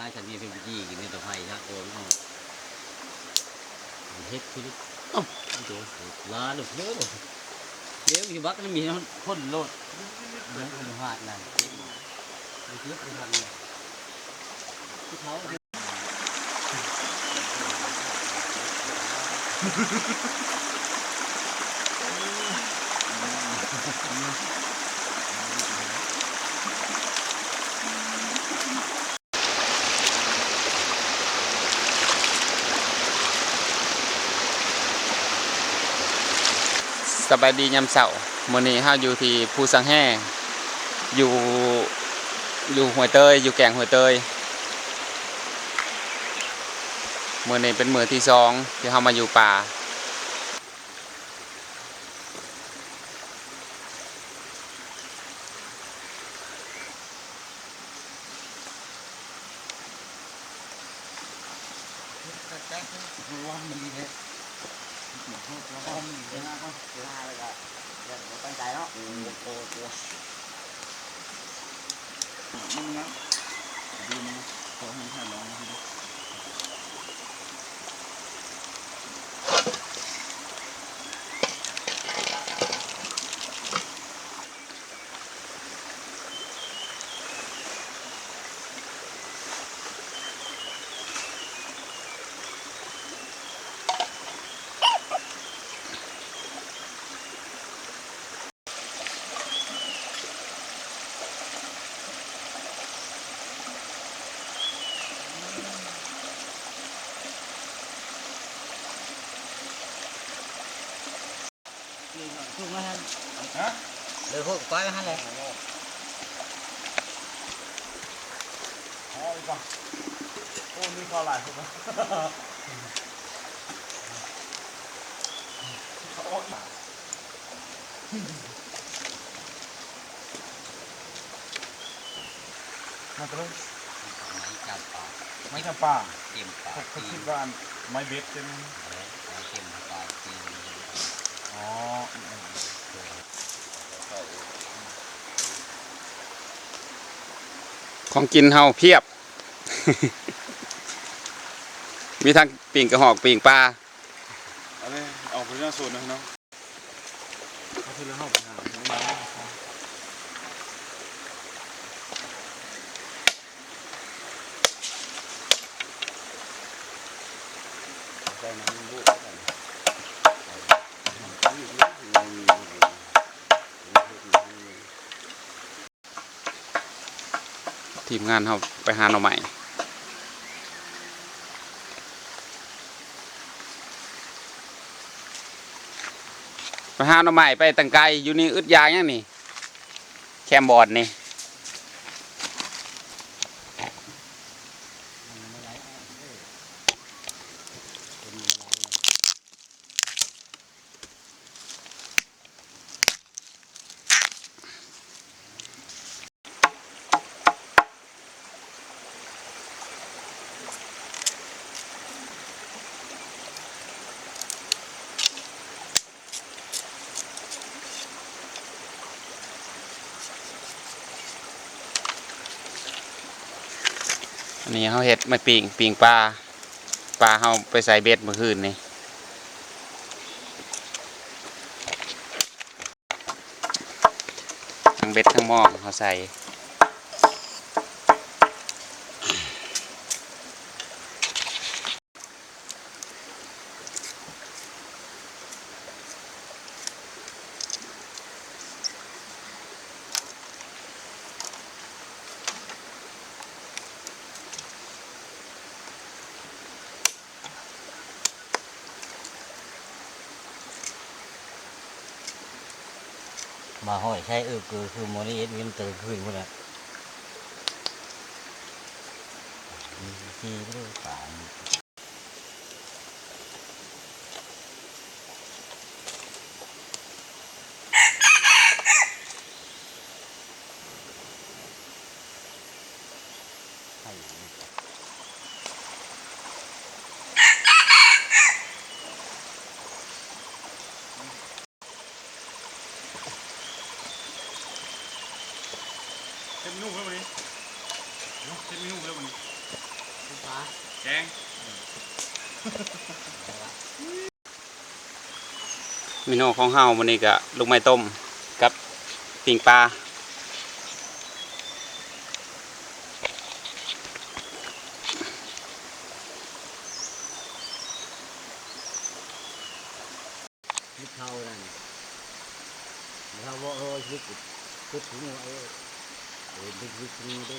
ອ້າຍ ຄັນມີເປັນຈີ່ກິນໃນຕະໄຄເນາະ ໂດນອອກ ເຮັດຄື ເອົ້າ ໂດນລາດເດີ ເລວຢູ່ບັກນັ້ນມີຄົນໂລດ ເດີນອະນຸຫາດນັ້ນ ເກັບ ເກັບໄປທາງນີ້ ຜູ້ເຖົ້າ. ສະບາຍດີຍາມເຊົ້າ. ມື້ນີ້ເຮົາຢູ່ທີ່ພູສັງແຮ ຢູ່ ຢູ່ຫ້ວຍເຕີຍ ຢູ່ແກ້ງຫ້ວຍເຕີຍ. ມື້ນີ້ເປັນມື້ທີສອງທີ່ເຮົາມາຢູ່ປ່າ. ລະວັງມັນດີເດ້ ລະວັງມັນດີເດ້ ລາວກໍ ລາວກໍ ຢ່າບໍ່ຕັ້ງໃຈເນາະ ໂອ້ ໂອ້ ໂອ້ ມັນນະ ດີມັນນະ ຂໍໃຫ້ທ່ານລອງດູເດ້. ເລີຍໂຄກໄປຫັ້ນແຫຼະ ເລີຍໂຄກໄປຫັ້ນແຫຼະ ອໍ ອີກວ່າ ໂອ້ ມີຄວາມຫຼາຍຄົນ ໂອ້ ມາເຕີມ ໄມ້ຈຳປາ ໄມ້ຈຳປາ ເຕັມປາ ຂ້ອຍ ຂ້ອຍຄິດວ່າໄມ້ເບັດເຕັມ ເອີ ໄມ້ເຕັມປາ ອໍ ອືມໆ ຂອງກິນເຮົາພຽບ ມີທັງປີ້ງກະຮອກ ປີ້ງປາ ເອົາເລີຍ ອອກໄປນອກສວນເນາະ. ເຮົາຄືເຮົາໄປຫາ ໃສ່ນ້ຳບູດ ທີມງານເຮົາໄປຫາໜໍ່ໄມ້ ໄປຫາໜໍ່ໄມ້ ໄປຕັ້ງໄກ ຢູ່ນີ້ອຶດຢາກຫຍັງນີ້ ແຄມບອນນີ້. ອັນນີ້ເຮົາເຮັດມາປີ້ງ ປີ້ງປາ ປາເຮົາໄປໃສ່ເບັດມື້ຄືນນີ້ ທັງເບັດທັງໝໍ້ເຮົາໃສ່. ມາຫ້ອຍໃຊ້ເອີບເກີຄືໝໍນີ້ເຮັດເງິນແຕ່ກາງຄືນພຸ້ນແຫຼະ ມີທີ່ເລີຍປານີ້. ເຮັດເມນູເພິ່ນມື້ນີ້ ເຮັດເມນູເພິ່ນມື້ນີ້. ແກງ ເມນູຂອງເຮົາມື້ນີ້ກະລູກໄມ້ຕົ້ມກັບປີ້ງປາ. ເຂົານັ້ນ ເຂົາບໍ່ເອົາ ຄິດ ຄິດເອົາ ເອີ ເປັນວິດນີ້ເດ້.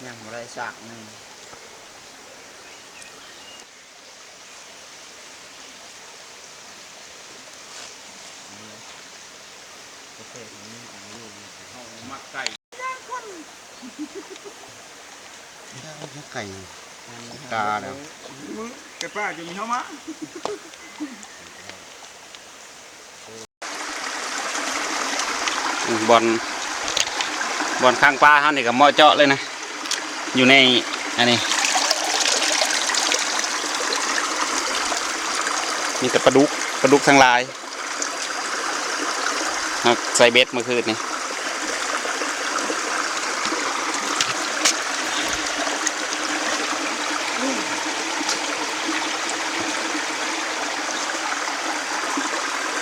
ຍັງບໍ່ໄດ້ສາກໜຶ່ງ. ເຮົາມັກໄກ່ ໄກ່ກາແລ້ວ ມື້ແຕ່ປ້າຈະມີເຮົາມາ. ບ່ອນ ບ່ອນຂັງປາເຮົານີ້ກະເໝາະເຈາະເລີຍນະ ຢູ່ໃນອັນນີ້ ມີແຕ່ປາດຸກ ປາດຸກທັງຫຼາຍ ເຮົາໃສ່ເບັດມື້ຄືນນີ້.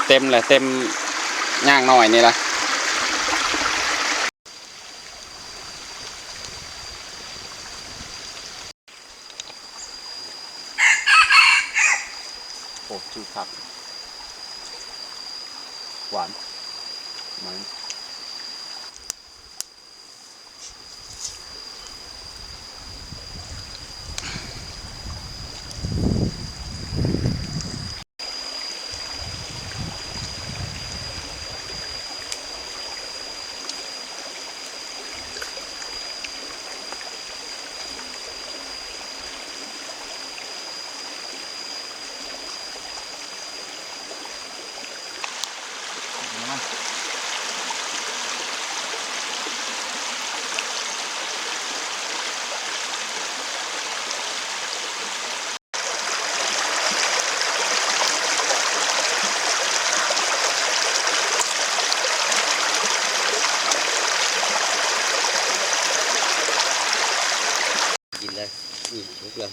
ເຕັມແຫຼະ ເຕັມຍ່າງນ້ອຍນີ້ລະ. ໂອ້ ຈື່ຄັກ ຫວານ ມັນ. ກິນເລີຍ ນີ້ສຸກແລ້ວ.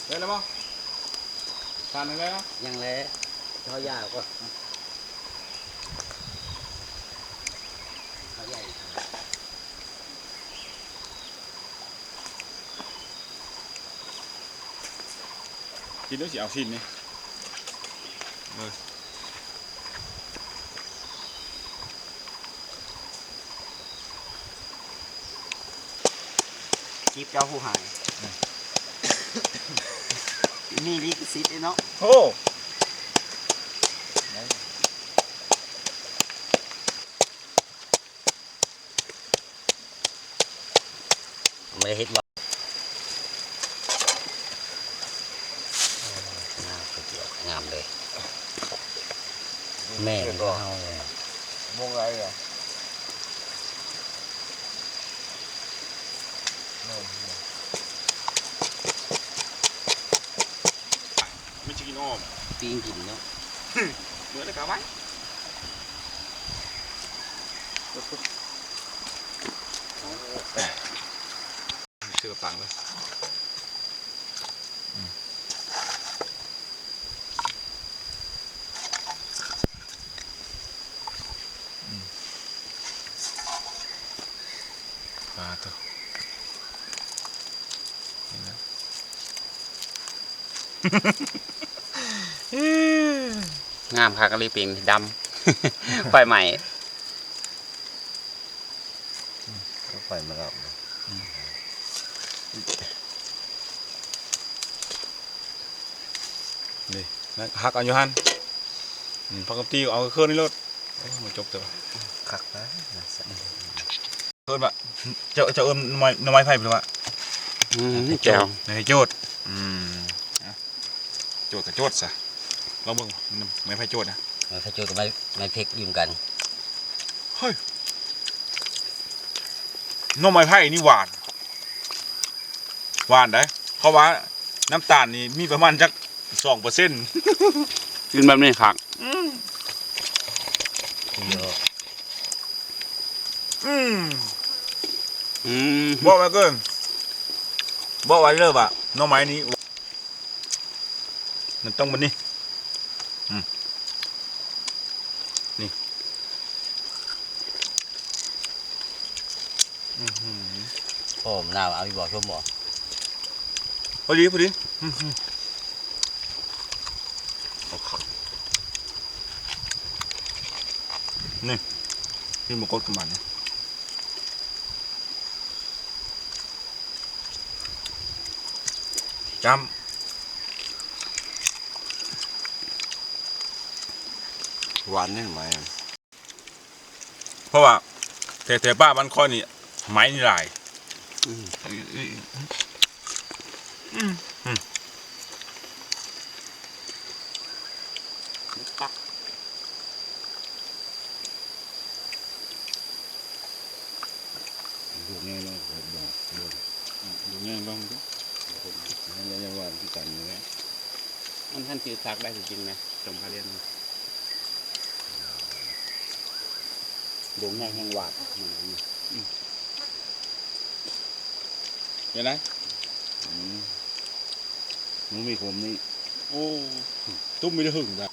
ໄດ້ແລ້ວບໍ່? ທານໄດ້ແລ້ວ? ຍັງແຫຼະ ເອົາຢາກ່ອນ ເອົາຢາ. ກິນແລ້ວຊິເອົາຊີ້ນນີ້ ເອີ ຈີບເຈົ້າຜູ້ຫາຍ ອືມ ມີລິຂະສິດເດ້ເນາະ ໂອ້. ບໍ່ໄດ້ເຮັດຫວານ ງາມເລີຍ ແມ່ນກວ່າເຮົາເລີຍ ບໍ່ໄດ້ອະ ມັນຊິກິນອ້ອມ ປີ້ງກິນເນາະ ເໝືອນແລ້ວກະໄວ້. ເສື້ອປັງເລີຍ ອືມ ອືມ ປາໂທ້ ນີ້ນະ. ງາມຄັກອີ່ຫຼີ ປີ້ງດຳ ໄຟໄໝ້ ເອົາໄຟມາລອບເບິ່ງ ອືມ. ນີ້ ນັ້ນຫັກເອົາຢູ່ຫັ້ນ ອືມ ຜັກກະຕີເອົາຄືນນີ້ໂລດ. ໂອ້ຍ ມັນຈົບແຕ່ວ່າ ຄັກນະ ເອີ້ນວ່າ ເຈົ້າ ເຈົ້າເອີ້ນໜໍ່ໄມ້ ໜໍ່ໄມ້ໄຜ່ ຫຼືວ່າ ອືມ ແຈ່ວ ໄມ້ໄຜ່ໂຈດ ອືມ ໂຈດກະໂຈດຊະ ລອງເບິ່ງ ໄມ້ໄຜ່ໂຈດນະ ໄມ້ໄຜ່ໂຈດກັບໄມ້ ໄມ້ເພັກຢູ່ນຳກັນ ເຮີ້ຍ ໜໍ່ໄມ້ໄຜ່ນີ້ຫວານ ຫວານໃດ໋ ເພາະວ່ານ້ຳຕານນີ້ມີປະມານຈັກສອງເປີເຊັນ ກິນແບບນີ້ຄັກ ອືມ ອືມ ອືມ ບອກໄວ້ເກີນ ບອກໄວ້ເລີຍວ່າໜໍ່ໄມ້ນີ້ ມັນຕ້ອງແບບນີ້ ອືມ ນີ້ ອືຫື ໂອ້ ມະນາວເອົາອີກບໍ່ ຊົມບໍ່ ພໍດີ ພໍດີ ອືຫື ເອົາຄັກ ນີ້ ກິນໝາກກົດກັບມັນ ຈ້ຳ ຫວານນີ້ໄໝ ເພາະວ່າແຖວ ແຖວບ້ານຂ້ອຍນີ້ໄໝນີ້ຫຼາຍ ອືມ ອືມ ອືມ ຄັກ. ລູກໃຫຍ່ເນາະ ລູກໃຫຍ່ລອງດູ ມັນຍັງວ່າຄືກັນຢູ່ແຫຼະ ມັນທັນຊິສັກໄດ້ຈິງແມະ ຈົ່ງພາລຽນ ດົງໃຫຍ່ແຮງຫວານ ອືມ ເປັນໄດ? ອືມ ມັນມີຂົມນີ້ ໂອ້ ຕຸ້ມມີແຕ່ຫຶງດາ.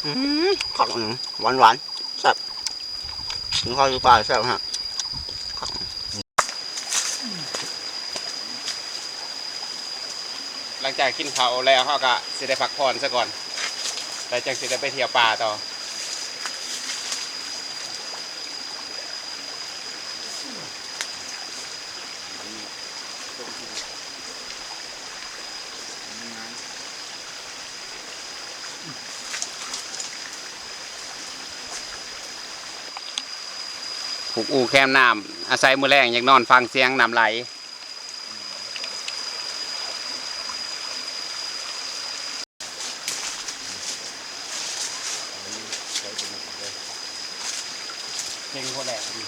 ອືມ ຄັກ ຫວານໆ ແຊບ ກິນເຂົ້າຢູ່ປ່າແຊບຮະ ຄັກ. ຫຼັງຈາກກິນເຂົ້າແລ້ວ ເຮົາກະຊິໄດ້ພັກຜ່ອນຊະກ່ອນ ແລ້ວຈັ່ງຊິໄດ້ໄປທ່ຽວປ່າຕໍ່. ຜູກອູ່ແຄມນ້ຳ ອາໄສມື້ແລງຢາກນອນຟັງສຽງນ້ຳໄຫຼ. ເກັ່ງໂພດແຫຼະ ອັນນີ້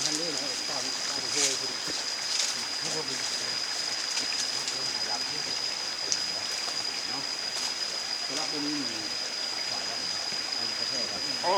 ມັນເດ້ເນາະ ຕາມ ຕາມຫ້ວຍພຸ້ນ ເນາະ ສຳລັບມື້ນີ້ ໂອ້